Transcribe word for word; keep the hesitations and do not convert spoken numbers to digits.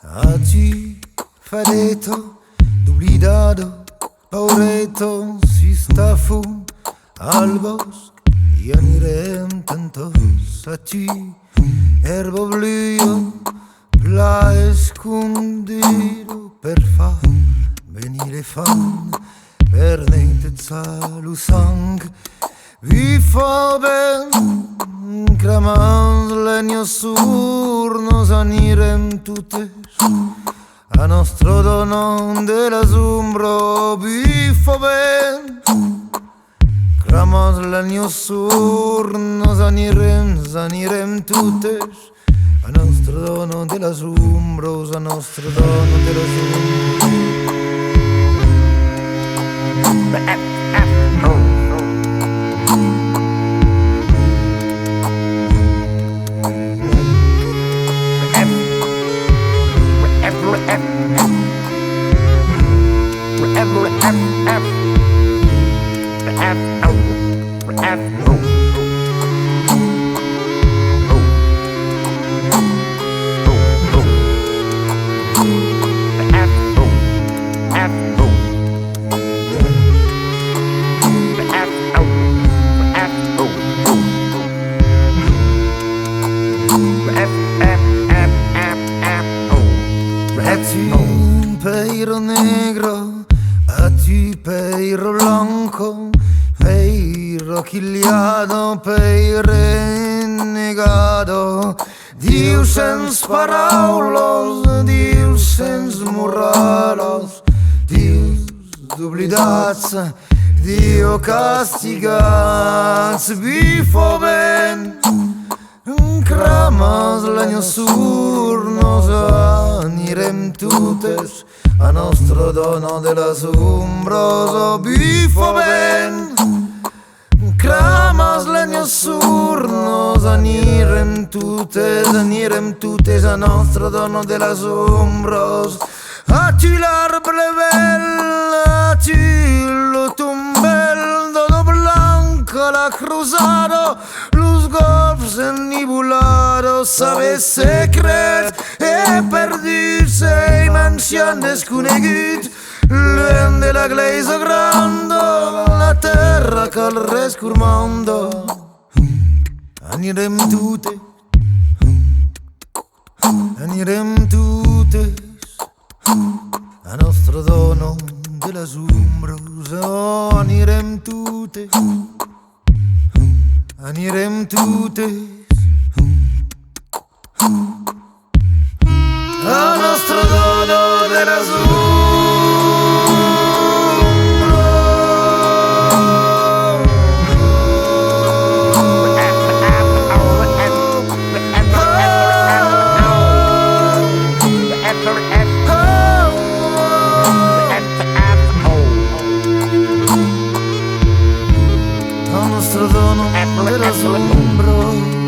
As-tu, fadeta, doblidada, paureta, sus ta font al bòsc i anirem tantas. As-tu, èrba blua, plan escondida per far venir l'efant, per netejar lo sang. Bufa ben, cramas lenha sord, nos anirem totes. A Nòstra Dòna de las Ombras, bufa ben. Cramas lenha sord, nos anirem, nos anirem totes. A Nòstra Dòna de las Ombras, a Nòstra Dòna de las Ombras. As-tu, pèira negra, as-tu, pèira blanca, pèira quilhada, pèira negada, Diu sens paraulas, Diu sens moralas, Dius doblidats, Diu castigats, bufa ben. Cramas lenha sord, nos anirem totes. A Nòstra Dòna de las Ombras, bufa ben. Cramas lenha sord, nos anirem totes, anirem totes a Nòstra Dòna de las Ombras. As-tu, l'arbre vell, as-tu, lo tombèl, d'òra blanca la crosada, los gòrps ennivolada, sabes secrets e perduts, e mansions desconeguts, luènh de la glèisa granda, la tèrra qu'al res comanda. Anirem totes, anirem totes, a Nòstra Dòna de las Ombras, oh, anirem totes, anirem totes. A Nòstra Dòna de las Ombras. A Nòstra Dòna de las Ombras.